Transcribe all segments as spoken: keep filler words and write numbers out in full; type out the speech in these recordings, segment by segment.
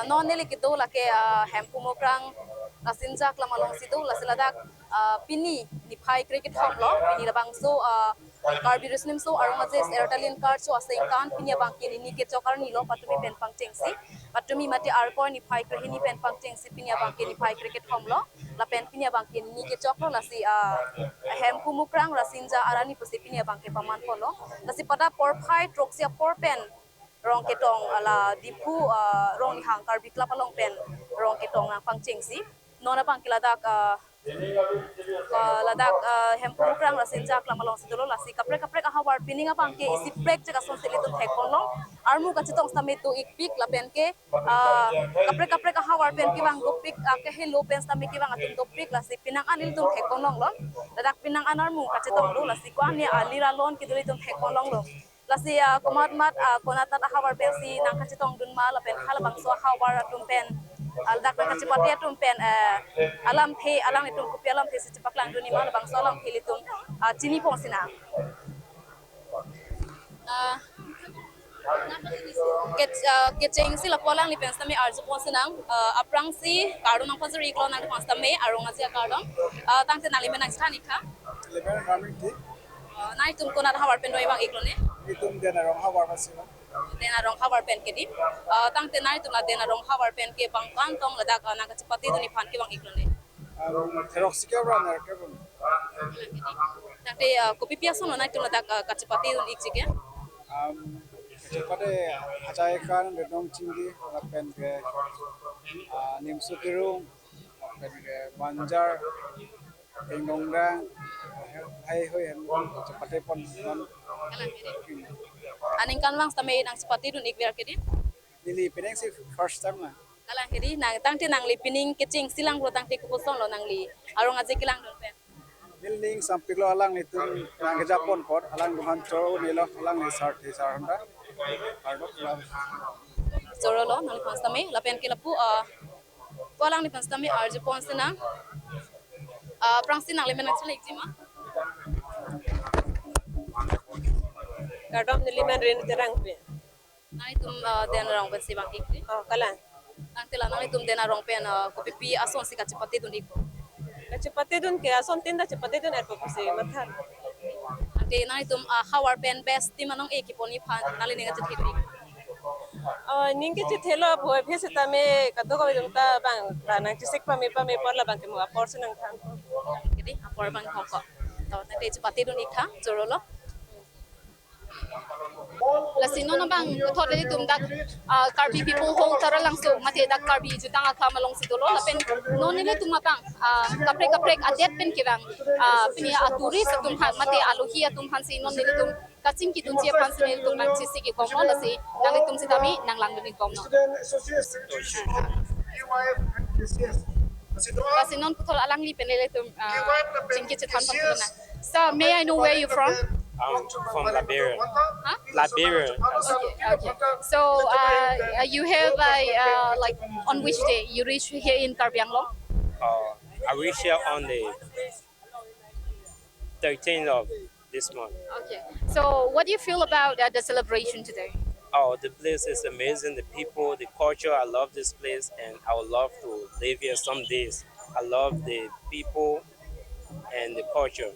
Non neli kedo lake, ah, Hemphu Mukrang Rasinja Aklam alongsi do, lasi ladak, ah, pini niphai krekethom lo, pini labangso, ah, Karbi Riso Nimso Arong Aje Ertalin Karcho Asengkan pini abangke nini kechok arni lo, patumi pen pangchengsi, patumi mate Arkoi niphai krehini pen pangchengsi pini abangke niphai krekethom lo, lapen pini abangke nini kechok lo, lasi, ah, Hemphu Mukrang Rasinja arni pusi pini abangke paman pon lo, lasi pada porphai throksi apor pen rong ketong, ah, la Diphu, ah, Ronghang Karbi Club along pen rong ketong nangpangchengsi. Non abangke ladak, ah, ah, ladak, ah, Hemphu Mukrang Rasinja Aklam alongsi dolo, lasi kaprek kaprek ahavar pining abangke isi prekchek asonsi ilitum thek pon long. Armu kachetong sitame do-ikpik lapen ke, ah, kaprek kaprek ahavar pen kevang dopik, ah, kehelo pen sitame kevang atum dopik, lasi penang an ilitum thek pon long lo. Ladak penang an armu kachetong do, lasi ko-an ya alir alon kedo ilitum thek pon long lo. Lasi, ah, komat mat, ah, konat nat ahavar pensi nangkachetongdun ma lapen halabangso ahavar atum pen, ah, ladak nangkachepate atum pen, eh, alamthe, alanglitum kopi alamthe si chepaklangdun ma, labangso alamthe ilitum, ah, chini pon sinang. Ah, ke, ah, kechengsi lapu alangli pen sitame arju pon sinang, ah, aphrangsi kardom nangpajir-iklo nangli pen sitame, Arong Aje akardom. Ah, tangte nangli men nangchethan-ik tha. Neli men Ramin Ingti. Ah, nanglitum konat ahavar pen do-ik vang-iklo ne? Itum Den Arong havar pensi lo. Den Arong havar pen kedi. Ah, tangte nanglitum la Den Arong havar pen ke bang ko-an tong ladak, ah, nangkachepatedun aphan kevang-iklo ne? Um, throksi ke ran er ke bang. Tangte, ah, kopipi ason lo nanglitum ladak, ah, kachepatedun-ik chike? Um, kachepate achai kan, Redong Chingdi, lapen ke, ah, Nimso Kerung, lapen ke Banjar, Tingdongdang, hai hui hen chepate pon non. Aningkanvang sitame nangchepatedun-ik ver kedi? Neli pining si first time la. Kalang kedi, nang tangte nangli pining kechengsi langlo tangte kopuson lo nangli Arong Aje kelangdun pen? Neli ning sampiklo alanglitum nangkejapon apot, alanglitum aphan choro nelo, alangli sar thi sar handa. Kardom, kardom. Choro lo nangli pen sitame, lapen ke lapu, ah, pu alangli pen sitame arju pon sinang. Ah, aphrangsi nangli men nangchethan-ikji ma? Kardom, neli men Renu Terangpi. Nanglitum, ah, Den Arong pensi vang-ik di? Oh, kalang. Tangte la nanglitum Den Arong pen, ah, kopipi asonsi kachepatedun-ikpo? Kachepatedun ke asontin ta chepatedun-ikpo pusi matha. Tangte nanglitum, ah, havar pen best team anong-e kepon aphan nangli ning kachethe-ik? Oh, ning kachethe lo pu aphi sitame kadokave atum ta bang, bang nangchesik pame pame apor labang ke mo apor si nangthan. Kedi, apor bang thok ko. To, tangte chepatedun-ik tha, choro lo. Lasi non abang puthot ilitum dak, ah, Karbi People Hall Taralangso mate dak Karbi Jutang Aklam alongsi dolo lapen non ilitum abang, ah, kaprek kaprek adet pen kevang, ah, pini a-tourist atum aphan mate alohi atum aphansi non ilitum kachingki dunji aphansi ilitum nangchesik-ik bomlo, lasi nanglitum sitame nanglangdun-ik bomlo. Student Association, U Y F and K C S. Lasi non puthot alangli pen ilitum, ah, chingki chethan pon nang. So, may I know where you're from? I'm from Liberia. Huh? Liberia. Okay, okay. So, uh, uh, you have, uh, uh, like, on which day you reach here in Karbi Anglong? Uh, I reach here on the thirteenth of this month. Okay. So, what do you feel about, uh, the celebration today? Oh, the place is amazing. The people, the culture. I love this place, and I would love to live here some days. I love the people and the culture.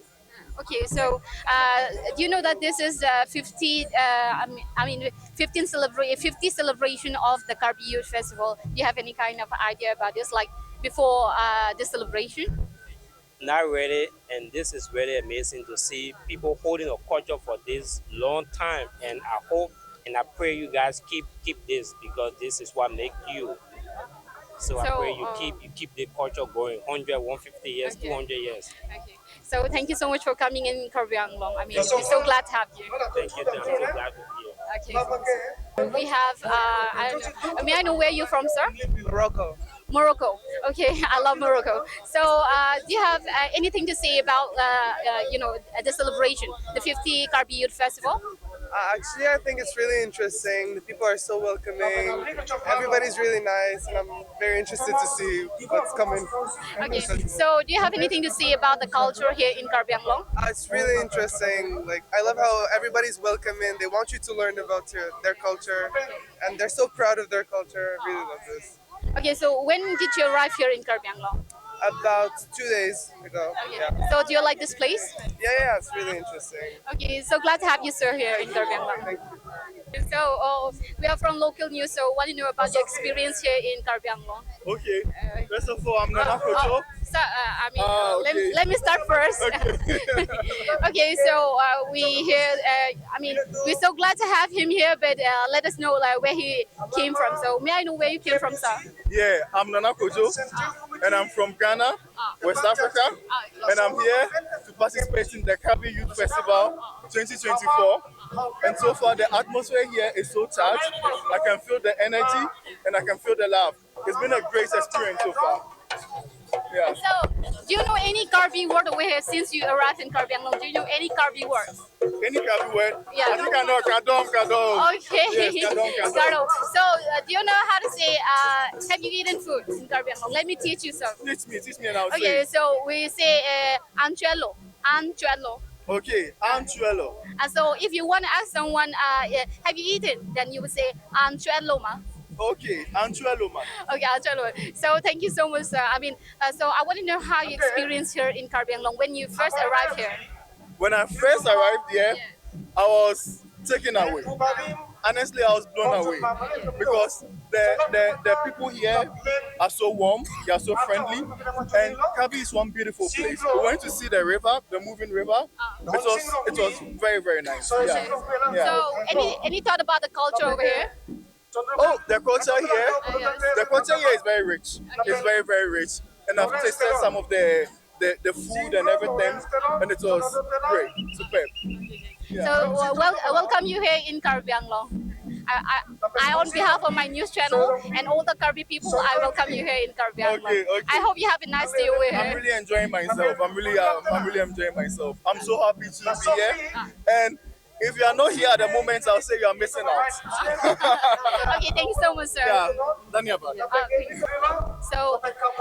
Okay, so, uh, do you know that this is, uh, fifty, uh, I mean, I mean, fifteen celebra- fifty celebration of the Karbi Youth Festival? Do you have any kind of idea about this, like, before, uh, the celebration? Not really, and this is really amazing to see people holding a culture for this long time, and I hope and I pray you guys keep keep this, because this is what make you. So, I So, pray you uh, keep you keep the culture going, hundred, one fifty years, Okay. two hundred years. Okay. So thank you so much for coming in Karbi Anglong. I mean, we're so glad to have you. Thank you, thank you. So glad to be here. Okay. We have, uh, I don't know. May I know where you're from, sir? Morocco. Morocco. Okay, I love Morocco. So, uh, do you have, uh, anything to say about, uh, uh, you know, uh, the celebration, the fifty Karbi Youth Festival? Uh, actually, I think it's really interesting. The people are so welcoming. Everybody's really nice, and I'm very interested to see what's coming. Okay, so do you have anything to say about the culture here in Karbi Anglong? Uh, it's really interesting. Like, I love how everybody's welcoming. They want you to learn about your, their culture, and they're so proud of their culture. I really love this. Okay, so when did you arrive here in Karbi Anglong? About two days ago. Okay. Yeah. So do you like this place? Yeah, yeah, it's really interesting. Okay, so glad to have you, sir, here in Karbi Anglong. Thank you. So, oh, we are from local news, so want to know about your experience here in Karbi Anglong. Okay. Uh, First of all, I'm Nana oh, Kojo. oh, so, uh, I mean, Ah, uh, let, okay. let me start first. Okay. Okay, so uh, we here, uh, I mean, we're so glad to have him here, but uh, let us know like where he came from. So may I know where you came from, sir? Yeah, I'm Nana Kojo, and I'm from Ghana, West Africa, and I'm here to participate in the Karbi Youth Festival twenty twenty-four. And so far, the atmosphere here is so charged. I can feel the energy and I can feel the love. It's been a great experience so far. Yeah. So, do you know any Karbi word over here since you arrived in Karbi Anglong? Do you know any Karbi word? Any Karbi word? Yeah. I think I know Kadom Kadom. Okay. Yes, Kadom Kadom. Kadom. So, uh, do you know how to say uh, "Have you eaten food?" in Karbi Anglong? Let me teach you some. Teach me, teach me, and I'll Okay, say. So we say uh, "Anchuelo," "Anchuelo." Okay, Anchuelo. And so if you want to ask someone, uh, uh, "Have you eaten?" then you would say "Anchuelo ma." Okay, Anchuelo man. Okay, "Anchuelo." So thank you so much, sir. I mean, uh, so I want to know how you experience here in Karbi Anglong when you first arrived here. When I first arrived here, I was taken away. Honestly, I was blown away because the, the, the people here are so warm, they are so friendly, and Karbi is one beautiful place. We went to see the river, the moving river. It was it was very, very nice. Yeah. Yeah. So any any thought about the culture over here? Oh, the culture here, the culture here is very rich. It's very, very rich, and I've tasted some of the the, the food and everything, and it was great, superb. Yeah. So uh, well, uh, welcome you here in Karbi Anglong. I, I, I, on behalf of my news channel and all the Karbi people, I welcome you here in Karbi Anglong. Okay, okay. I hope you have a nice day over I'm here. Really enjoying myself. I'm really, uh, I'm really enjoying myself. I'm so happy to be here. And if you are not here at the moment, I'll say you are missing out. Okay, thank you so much, sir. Yeah, Daniel. Okay. So,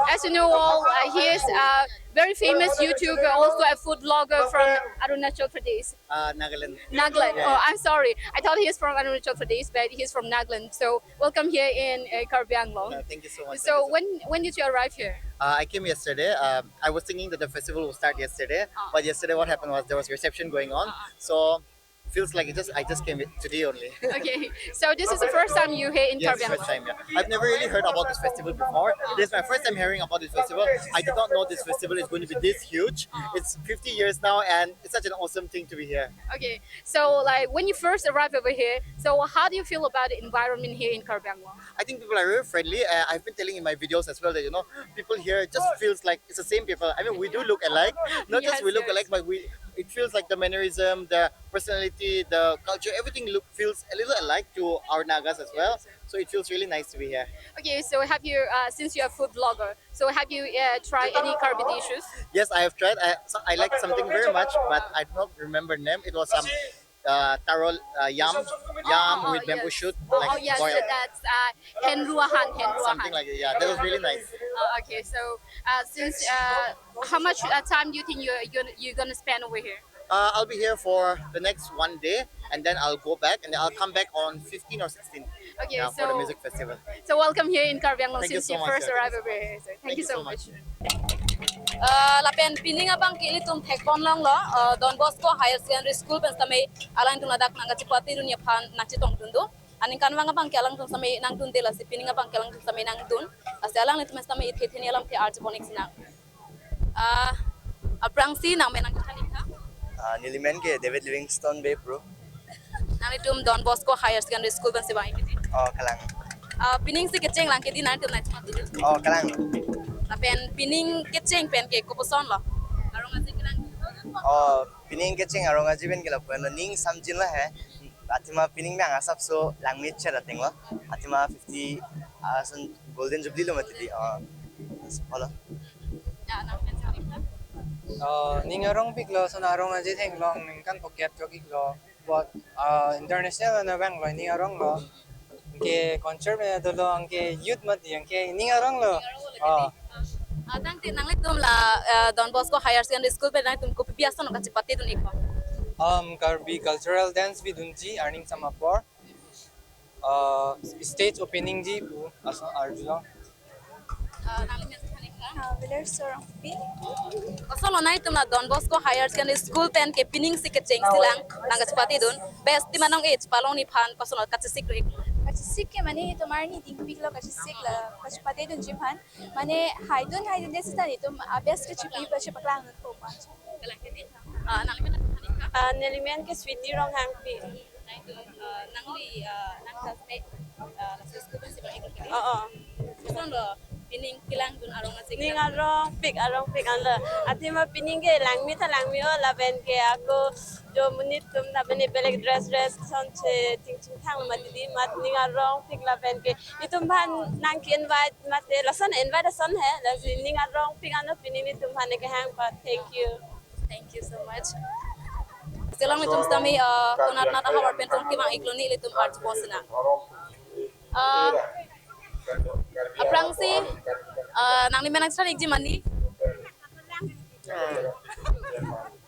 as you know all, uh, he is a very famous YouTuber, also a food blogger from Arunachal Pradesh. Uh, Nagaland. Nagaland. Yeah. Oh, I'm sorry. I thought he is from Arunachal Pradesh, but he's from Nagaland. So, welcome here in uh, Karbi Anglong. Uh, thank you so much. So, when when did you arrive here? Uh, I came yesterday. Uh, I was thinking that the festival will start yesterday, Ah. But yesterday what happened was there was reception going on. Ah. So feels like it just I just came today only. Okay. So, this is the first time you here in Yes, Karbi first Anglong. Time. Yeah. I've never really heard about this festival before. This is my first time hearing about this festival. I did not know this festival is going to be this huge. Ah. It's fifty years now, and it's such an awesome thing to be here. Okay. So, like, when you first arrived over here, so how do you feel about the environment here in Karbi Anglong? I think people are very friendly. Uh, I've been telling in my videos as well that, you know, people here just feels like it's the same people. I mean, we do look alike. Not just Yes, we look yes. Alike, but we it feels like the mannerism, the personality, the culture, everything look feels a little alike to our Nagas as well. So it feels really nice to be here. Okay, so have you, uh, since you're a food blogger, so have you uh, tried any Karbi dishes? Yes, I have tried. I, so I like something very much, but I do not remember name. It was some uh, taro uh, yam, yam Oh, with bamboo yes. shoot, Oh, like yes, boiled. That's uh, henruahan, henruahan. Something like that. Yeah, that was really nice. Uh, okay, so uh, since uh, how much uh, time do you think you're, you're you're gonna spend over here? Uh, I'll be here for the next one day, and then I'll go back, and I'll come back on fifteen or sixteen. Okay, Yeah, so for the music festival. So welcome here in Karbi Anglong Thank you since so you much, first sir. Arrived over here. So thank, Thank you you so so much. Much. Uh, lapen pining abang ke ilitum thekpon longlo, uh, Don Bosco Higher Secondary School pen sitame alangtum ladak nangkachipate dun aphan nangchetongdun do. Aningkanvang abang ke alangtum sitame nangdunde, lasi pining abang ke alangtum sitame nangdun. Lasi alanglitum sitame ithe theni alamthe arjuponik sinang. Uh, aphrangsi nangmen nangkethan ik tha? Uh, neli men ke David Livingstone Bey, bro. Nanglitum Don Bosco Higher Secondary School pen si vang ik tha. Oh, kalang. Uh, pining si kecheng lang ke dei nanglitum nangchepate dun. Oh, kalang. Lapen pining kecheng pen ke kopuson lo? Arong aji kelang. Oh, pining kecheng arong aji pen ke lapu-an lo, ning samjin lo he. Athema pining nang asapso langmit chet ateng lo. Athema fifty, uh, son Golden Jubilee lo mati dei. Oh, olo. Ya, nangmen sa ik tha? Oh, ning arongpik lo, son arong aji theklong, ningkan pocket jok ik lo, bot Ah, international na bang lo, ning arong lo. Ke concert na dolo, ke youth mati, ke ning arong lo. Ah, tangte nanglitum la, ah, Don Bosco Higher Secondary School pen nangtum kopi ason kachepate dun ikpo? Um, Karbi cultural dance bidunji, arni sema apor. Ah, stage opening ji pu ason arjulo. Ah, nangli men than ikha? Ah, Villar Sorongpi. Koson lo nangtum la Don Bosco Higher Secondary School pen ke pining si kecheng silang nang kachepate dun. Best team anong age palong nephan koson lo kachesik do ik? Kachesik ke mane itum arni dingpik lo kachesik la kachepate dunji aphan. Mane haidun haidun desi than itum abes kachepi pa chepaklang dun po aphan. Kalang ke di? Ah, nangli men than ikha? Ah, neli men ke Sweety Ronghangpi. Nangtum, ah, nangli, ah, nang classmate, ah, laso school principal iklo kali? Oh, oh. Koson lo pining kelang dun arong aji? Ning arongpik, arongpik anlo. Athema pining ke langme ta langme-o lapen ke ako jo monit atum ta bene belek dress dress ason che chingching thang lo mati di, mat ning arongpik lapen ke itum aphan nang ke-invite mate lason invite ason he, lasi ning arongpik anlo pini netum aphan kehang pa. Thank you. Thank you so much. Selang ilitum sitame, uh, konat nat ahavar pen tong kevang iklo, nelitum arju pon sinang. Uh, aphrangsi, uh, nangli men nangchethan ikji mane?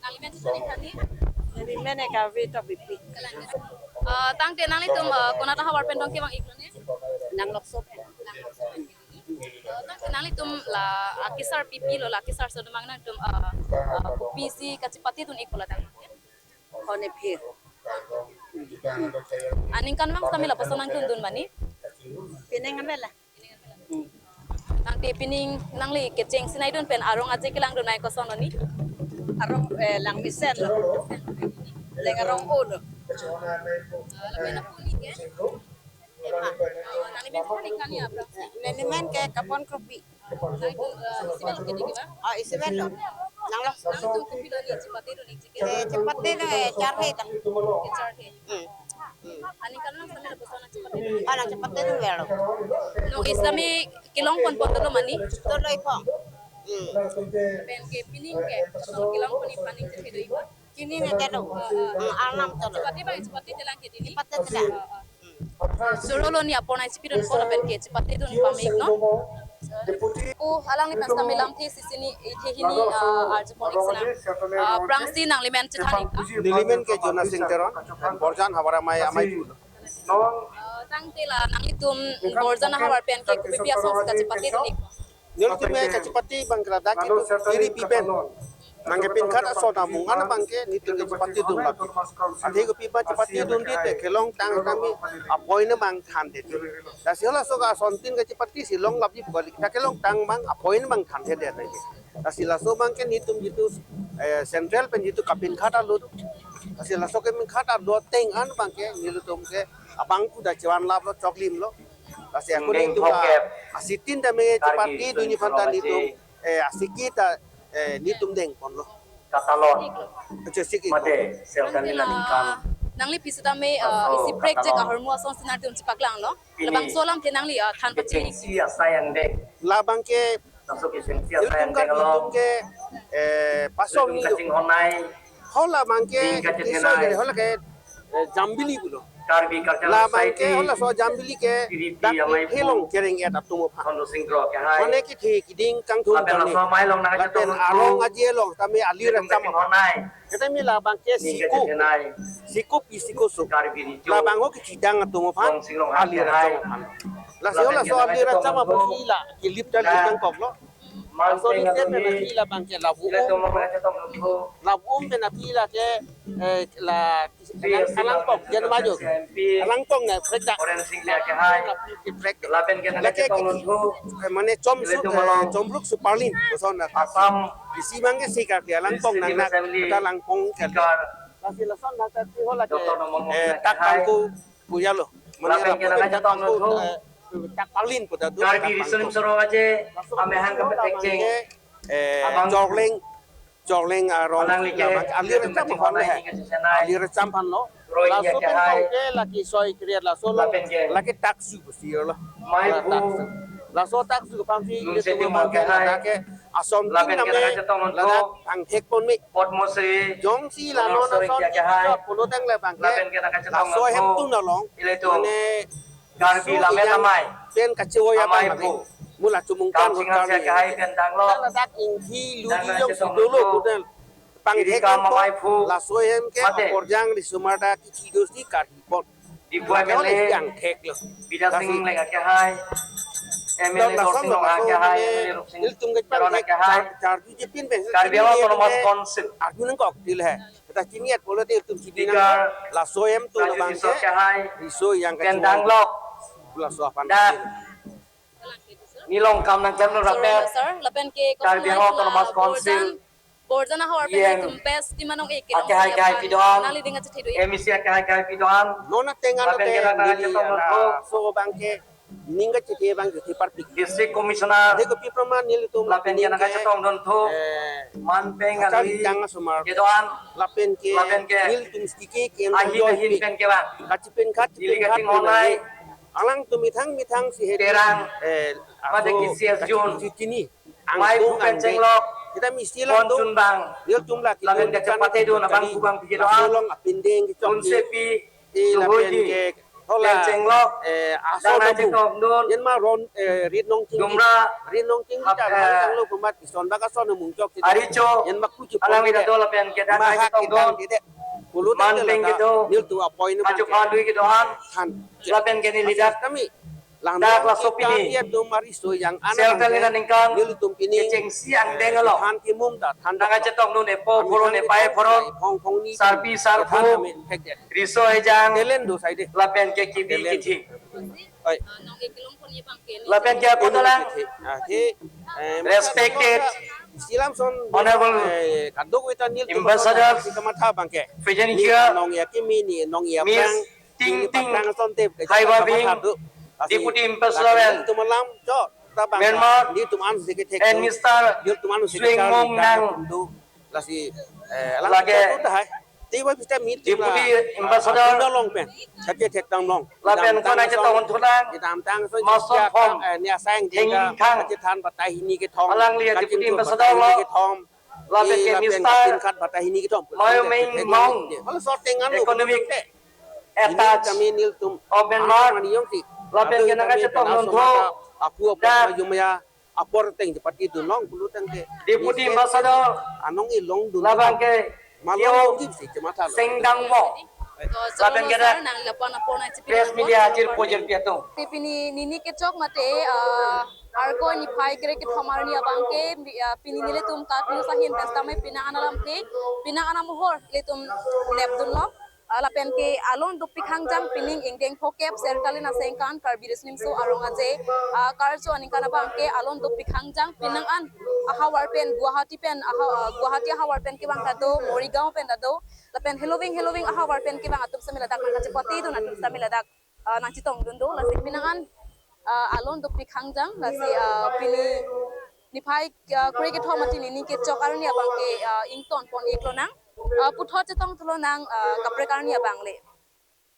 Nangli men chethan ik tha ni? Neli men ke Karbi Tokbipi. Uh, tangte nanglitum, uh, konat ahavar pen tong kevang iklo ni? Nanglokso pen. Nanglokso pen. Uh, tangte nanglitum la, uh, kesar pipi lo, la kesar so domang nangtum, uh, uh, kopisi kachepate dun ikpo la tang? Kone phi. Aningkanvang sitame lapuson nangdun dun mane? Pining avela. Tangte pining nangli kecheng sinai dun pen arong aji kelang dun nai koson lo ni? Arong, eh, langmesen lo. Leng arong-o lo. Ah, lapen apuni ke? Ema. Ah, nangli men than ik tha ni aphrangsi? Neli men ke Kapon Kropi. Nangtum, ah, isi pen lo kedi ke ba? Ah, isi pen lo. Nanglok. Nangtum kopilo ni chepate dun ikji ke? Eh, chepate dun, eh, charhe ta. Ke charhe. Hmm. Hmm. Aningkanvang sitame lapuson nangchepate dun? Ah, nangchepate dun velo. Non isi tame kelong pon pon dolo mane? Dolo ikpo. Hmm. Pen ke pining ke, koson kelong pon ni planning chethe do ikpo? Pining ne dolo. Ah, ah. Hmm, arnam dolo. Chepate bang, chepate chelang ke di ni? Chepate chelang. Ah, ah. Choro lo ni apor nangchepi dun pon lapen ke chepate dun pame ik non. Ko alangli pen sitame lamthe isi hini, ithe hini, ah, arju pon ik sinang. Ah, aphrangsi nangli men chethan ik tha? Neli men ke Jonas Singh Teron, Borjan Havar Amei, Amei pu lo. Ah, tangte la nanglitum Borjan ahavar pen ke kopipi ason si kachepate dun ikpo? Nelitum ke kachepate abang ke ladak ke iri pi pen. Nang ke pinkhat ason amung an abang ke netum kachepate dun lagi. Athe kopi ba chepate dun di te kelongtang tame apoi ne abang thanthedet. Lasi halaso ke asontin kachepate si longlapji pu kali. Ta kelongtang abang apoi ne abang thanthedet lagi. Lasi laso abang ke netum jitu, eh, central pen jitu kapinkhat alo. Lasi laso ke pinkhat alo ateng an abang ke nelitum ke abang pu ta chevanlap lo, choklim lo. Lasi ako netum ta asitin tame chepate dunji aphan ta netum, eh, asiki ta, eh, netum deng pon lo. Katalon. Acha sik ik. Mate, sel kami la ningkan. Nangli pisi tame, ah, isi project ahormu ason si nangtum chepaklang lo. Labangso alamthe nangli, ah, than pachini. Kechengsi asai angdeng. Labang ke, laso kechengsi asai angdeng along. Netum ke, eh, pasong netum ni kachinghon nai. Hala abang ke, ning kachethenei. Iso jare hala ke, eh, Jambili pulo. Karbi Cultural Society. Labang ke halaso Jambili ke, Kiripi dak amei pu. Helong kereng et atum aphan. Kondo Singro ke hai. Mane kethe keding kangthum. Lapen kani. Laso amei along nang lapen kachetong arong aji along tame ali netum racham kachinghon aphan. Nai. Ketame labang ke ning siko. Kachethenei. Siko pi siko so. Karbi Rijo. Labang ho kechidang atum aphan. Kondo Singro ali ke hai. Racham aphan. Lasi lapen halaso ali racham aphan si la kelip ta lip nangkok lo. Laso ni tet na ki labang ke labu um. Labu um pen na ki la ke, eh, la alang, alangpong, jan maju. Alangpong na, prek dak. Prek dak. Lake ke, eh, mane chom su, eh, chomruk su parlin. Koson na. Isi abang ke si kali alangpong nang na, ta alangpong kali. Lasi lason na ta si ho lake, eh, tak bangku. Puya lo. Mane lapen ke lapu nang pen ajat tong tangko, nuthu. Eh, tak parlin pu ta do, Karbi tak Riso Nimso Rong Aje, amehang ke petek cheng. Eh, abang Jorleng, Jorleng, ah, rong alangli ke, labang ke ali racham aphan lo. Ke chenai. Ali racham aphan lo. Roi laso pen ke hai. Tong ke lake soi kriat laso lo. Lapen ke. Lake taksu pusi lo. Mai la bu. Taksu. Laso taksu ke pangsi nung ke seti tumo mang ke hai. Lake Ason lapen tin ke name nangkachetong nonpo ladak bang thek pon me. Padma Shri jongsi la non Honor Sir ason Ingti akehai. Pulo tangte bang ke lapen ke nangkachetong laso nonpo hem tun along. Ilitum mane Karbi lamet amai pen kachevoya amai phu. Mula chomung kan Kamsinga hotel Sir akehai pen danglo. Ladak inghi luji jongsi dolo hotel. Pangthek Iri kam amai phu. Laso hem ke mate. Aporjang risomar ta kichi dosi karhi pon. Dipu M L A yang thek lo. Bidya Sing Engleng akehai, M L A Dorsing Ronghang akehai, M L A Rupsing Teron akehai, Karbi Anglong Autonomous Council. Arju nangkok til hai. Kita chiniat polo te tum chini nang. Speaker laso hem tu Raju bang Tisso ke akehai, riso yang pen kachinghon danglok. Laso aphan dak. Neli long kam nangklemlo. Sorry, rapet sir. Lapen ke Karbi Anglong Autonomous Council. Borjan, Borjan ahavar pen E M itum best team anong eke akehai akehai pi do-an. Nangli ding achethe do. M E C akehai akehai pi do-an. Non ateng lapen ke nangkachetong nonpo. So bang ke ning kachethe bang ke partik. District Commissioner. Deko pi praman nelitum lapen ke nangkachetong nonpo. Eh, man pen kachari alui tang asomar kedo-an. Lapen ke lapen ke nelitum stike ke ahin ahin pen ke bang. Kachipen khat neli chipen khat kachinghon nai. Alangtum methang methang si he Terang. Eh, mate aso kisi as jun. Kachini. Mai angkung phu pen angdeng chenglok. Kita mesti pon lang tu chun bang. Nelitum la lapen kita kachepate do na bang kari. Kubang pikir laso doang. Along apindeng kechok. Unsepi. Eh, lapen suhoji ke thola pen chenglok. Eh, aso dang na namu chenglok nun. Yen ma ron, eh, rit nong tinggi. Dumra. Rit nong tinggi hap, ta eh, hang lo pemat ison bak aso na mungchok. Aricho. Yen ma kuchi alang pon ida tidak. Do lapen ke dang ma hak chetong kita don. Tidak. Kulut man aja peng lah, kedo. Nelitum apoi na ajo bang ke. Pandui kedo-an. Than. Lapen ke neli dak kami. Dak laso pini. Sel tali na ningkan. Nelitum pini kechengsi angdeng alo. Than kimum ta, than nangkachetong nun epo phoron, epai phoron. Phong phong ni sarpi sarpo. Than kami thek det. Riso ejang. Talent do sai de. Lapen ke kibi talent. Kithi. Oi. Lapen ke apo dalang. Kithi. Ah, ki, eh, respected silam son, honorable, eh, kaduk witan nelitum ambassador, si kamatha bang ke. Present here. Neli nong ya kimi, neli nong ya Miss bang. Ting Ting Haiba Bing, Deputy Ambassador and Myanmar, and Mister Swing Mung Nang. Lasi, eh, lake Deputy Ambassador, lapen kona chetong thunang, Mason Thom, Hengin Khang, alangli Deputy Ambassador lo, lapen ke Mister Mayo Meng Mong, Economic attached of Myanmar, lapen ke nangkachetong nonpo dak apor teng chepati dun long pulo tangte Deputy Ambassador, anong ilong dun labang ke malong Yo dun si chematha lo. Sengdang Mo. Lapen ke dak press media ajir pojir piatung. Pini nini kechok mate, ah, Arkoi niphai krekethom arni abang ke, ah, pini nelitum KAT News ahin pen sitame penang an alam ke, penang an amohor ilitum nepdunlo. Ah, lapen ke alon dopik hangjang pining ingdeng phokep Sertalin asengkan Karbi Riso Nimso Arong Aje, ah, karcho aningkan abang ke alon dopik hangjang penang an ahavar pen Guwahati pen aha, ah, Guwahati ahavar pen kevang ta do, Morigaon pen ta do, lapen heloving heloving ahavar pen kevang atum sitame ladak nangkachepate dun atum sitame ladak, ah, nangchetongdun do, lasi penang an, ah, alon dopik hangjang, lasi, ah, pini niphai, ah, krekethom mate nini kechok arni abang ke, ah, ington pon ik lonang, ah, puthot chetong thu lonang, ah, kaprek arni abang le.